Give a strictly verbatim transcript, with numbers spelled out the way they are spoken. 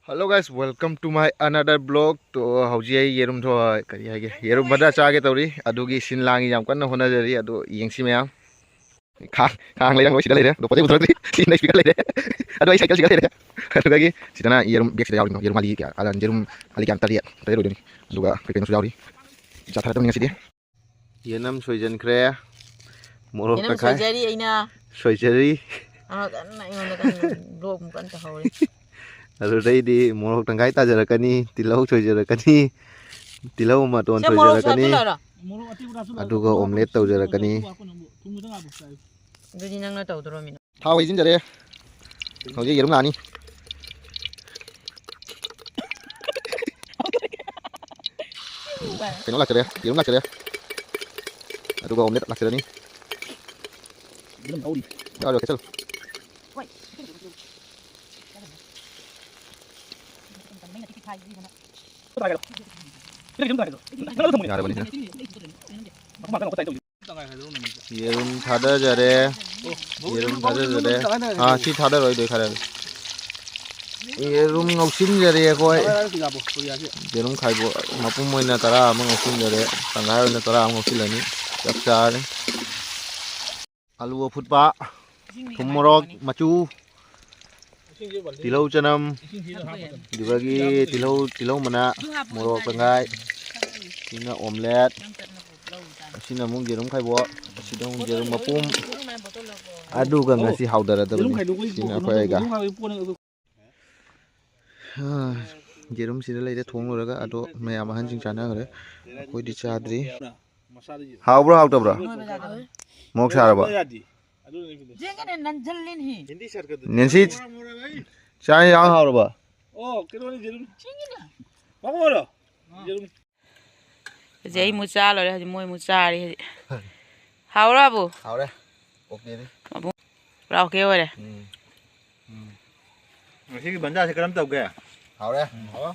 Hello guys, welcome to my another vlog. ꯇꯣ, ꯍꯧꯖꯤꯛ ꯑꯩ ꯌꯦꯔꯨꯝ ꯊꯣ-, ꯀꯔꯤ ꯍꯥꯏꯒꯦ, ꯌꯦꯔꯨꯝ ꯃꯆꯥ ꯆꯥꯒꯦ ꯇꯧꯔꯤ꯫ ꯑꯗꯨꯒꯤ ꯁꯤꯟ ꯂꯥꯡꯉꯤ ꯌꯥꯝ ꯀꯟꯅ ꯍꯣꯠꯅꯖꯔꯤ꯫ ꯑꯗꯨ ꯌꯦꯡꯁꯤ ꯃꯌꯥꯝ꯫ ꯈꯥꯡ, ꯈꯥꯡ ꯂꯩꯔꯝꯃꯣꯏ, ꯁꯤꯗ ꯂꯩꯔꯦ꯫ ꯑꯗꯣ ꯄꯣꯠ ꯆꯩ ꯄꯨꯊꯣꯔꯛꯇ꯭ꯔꯤ꯫ ꯁꯤꯅ speaker ꯂꯩꯔꯦ꯫ ꯑꯗꯣ ꯑꯩ cycle ꯁꯤꯗ ꯂꯩꯔꯦ꯫ ꯑꯗꯨꯗꯒꯤ ꯁꯤꯗꯅ ꯌꯦꯔꯨꯝ bag ꯁꯤꯗ ꯌꯥꯎꯔꯤꯅꯣ꯫ ꯌꯦꯔꯨꯝ ꯑꯂꯤ ꯀꯌꯥ? ꯑꯂꯟ ꯌꯦꯔꯨꯝ ꯑꯂꯤ ꯀꯌꯥ? ꯇꯔꯦꯠ꯫ ꯇꯔꯦꯠ ꯑꯣꯏꯗꯣꯏꯅꯤ꯫ ꯑꯗꯨꯒ ꯀꯩ ꯀꯩꯅꯣꯁꯨ ꯌꯥꯎꯔꯤ꯫ ꯆꯥꯊꯔꯗꯕꯅꯤ ꯉꯁꯤꯗꯤ꯫ ꯌꯦꯅꯝ ꯁꯣꯏꯖꯟꯈ꯭ꯔꯦ꯫ ꯃꯣꯔꯣꯛ ꯌꯦꯅꯝ ꯇꯪꯈꯥꯏ꯫ ꯁꯣꯏꯖꯔꯤ ꯑꯩꯅ꯫ ꯁꯣꯏꯖꯔꯤ꯫ ꯑꯥ, ꯀꯟꯅ ꯑꯩꯉꯣꯟꯗ ꯀꯟꯅ vlog ꯑꯃꯨꯛ ꯀꯟꯅ ꯇꯧꯍꯧꯔꯤ꯫ ꯑꯗꯨꯗꯩꯗꯤ ꯃꯣꯔꯣꯛ ꯇꯪꯈꯥꯏ ꯇꯥꯖꯔꯛꯀꯅꯤ, ꯇꯤꯜꯍꯧ ꯁꯣꯏꯖꯔꯛꯀꯅꯤ, ꯇꯤꯜꯍꯧ ꯃꯇꯣꯟ ꯁꯦ, ꯃꯣꯔꯣꯛꯁꯨ ꯁꯣꯏꯖꯔꯛꯀꯅꯤ, ꯑꯗꯨ ꯂꯣꯏꯔꯣ꯫ ꯑꯗꯨꯒ omelette ꯇꯧꯖꯔꯛꯀꯅꯤ꯫ ꯑꯗꯨꯗꯤ ꯅꯪꯅ ꯇꯧꯗꯣꯔꯣ, ꯃꯤꯅꯣ? ꯊꯥꯎ ꯍꯩꯖꯤꯟꯖꯔꯦ꯫ ꯍꯧꯖꯤꯛ ꯌꯦꯔꯨꯝ ꯂꯥꯛꯑꯅꯤ꯫ ꯀꯩꯅꯣ ꯂꯥꯛꯆꯔꯦ, ꯌꯦꯔꯨꯝ ꯂꯥꯛꯆꯔꯦ꯫ ꯑꯗꯨꯒ omelette ꯂꯥꯛꯆꯔꯅꯤ꯫ ꯌꯦꯔꯨꯝ ꯂꯧꯔꯤ꯫ ꯌꯥꯎꯔꯦ, ꯀꯩꯁꯜꯂꯨ꯫ ꯌꯥꯔꯕꯅꯤꯅ꯫ ꯌꯦꯔꯨꯝ ꯊꯥꯗꯖꯔꯦ꯫ ꯌꯦꯔꯨꯝ ꯊꯥꯗꯖꯔꯦ꯫ ꯑꯥ, ꯁꯤ ꯊꯥꯗꯔꯣꯏꯗꯣꯏ ꯈꯔ꯫ ꯌꯦꯔꯨꯝ ꯉꯧꯁꯤꯟꯖꯔꯦ ꯑꯩꯈꯣꯏ꯫ ꯌꯦꯔꯨꯝ ꯈꯥꯏꯕꯣ-, ꯃꯄꯨꯝ ꯑꯣꯏꯅ ꯇꯔꯥ ꯑꯃ ꯉꯧꯁꯤꯟꯖꯔꯦ꯫ ꯇꯪꯈꯥꯏ ꯑꯣꯏꯅ ꯇꯔꯥ ꯑꯃ ꯉꯧꯁꯤꯜꯂꯅꯤ꯫ ꯆꯞ ꯆꯥꯔꯦ꯫ ꯑꯂꯨ ꯑꯐꯨꯠꯄ, ꯊꯨꯝ, ꯃꯣꯔꯣꯛ, ꯃꯆꯨ, ꯇꯤꯜꯍꯧ, ꯆꯅꯝ, ꯑꯗꯨꯗꯒꯤ ꯇꯤꯜꯍꯧ, ꯇꯤꯜꯍꯧ ꯃꯅꯥ, ꯃꯣꯔꯣꯛ ꯇꯪꯈꯥꯏ, ꯁꯤꯅ omelette, ꯑꯁꯤꯅ ꯑꯃꯨꯛ ꯌꯦꯔꯨꯝ ꯈꯥꯏꯕꯣꯛ, ꯑꯁꯤꯗ ꯑꯃꯨꯛ ꯌꯦꯔꯨꯝ ꯃꯄꯨꯝ, ꯑꯗꯨꯒ ꯉꯁꯤ ꯍꯥꯎꯊꯔꯗꯕꯅꯤ꯫ ꯁꯤꯅ ꯑꯩꯈꯣꯏ ꯑꯩꯒ꯫ ꯑꯥ, ꯌꯦꯔꯨꯝ ꯁꯤꯗ ꯂꯩꯔꯦ ꯊꯣꯡ ꯂꯣꯏꯔꯒ, ꯑꯗꯣ ꯃꯌꯥꯝ ꯑꯍꯟꯁꯤꯡ ꯆꯥꯅꯈ꯭ꯔꯦ, ꯑꯩꯈꯣꯏꯗꯤ ꯆꯥꯗ꯭ꯔꯤ꯫ ꯍꯥꯎꯕ꯭ꯔꯣ ꯍꯥꯎꯇꯕ꯭ꯔꯣ? ꯃꯣꯔꯣꯛ ꯁꯥꯔꯕꯣ? ꯌꯦꯡꯒꯅꯦ ꯅꯟꯖꯜꯂꯤꯅꯤ꯫ ꯅꯦꯟꯁꯤ, ꯆꯥꯛ ꯌꯦꯟꯁꯥꯡ ꯍꯥꯎꯔꯕꯣ? ꯌꯦꯡꯒꯅꯦ꯫ ꯍꯧꯖꯤꯛ ꯑꯩ ꯃꯨꯛ ꯆꯥ ꯂꯣꯏꯔꯦ, ꯍꯧꯖꯤꯛ ꯃꯣꯏ ꯃꯨꯛ ꯆꯥꯔꯤ ꯍꯧꯖꯤꯛ꯫ ꯍꯥꯎꯔꯕꯣ? ꯍꯥꯎꯔꯦ꯫ ꯑꯣꯀꯦꯅꯤ꯫ ꯄꯨꯔꯥ ꯑꯣꯀꯦ ꯑꯣꯏꯔꯦ꯫ ꯎꯝ꯫ ꯎꯝ꯫ ꯉꯁꯤꯒꯤ ꯕꯟꯖꯥꯁꯦ ꯀꯔꯝ ꯇꯧꯒꯦ? ꯍꯥꯎꯔꯦ꯫ ꯎꯝ, ꯍꯥꯎꯔꯦ꯫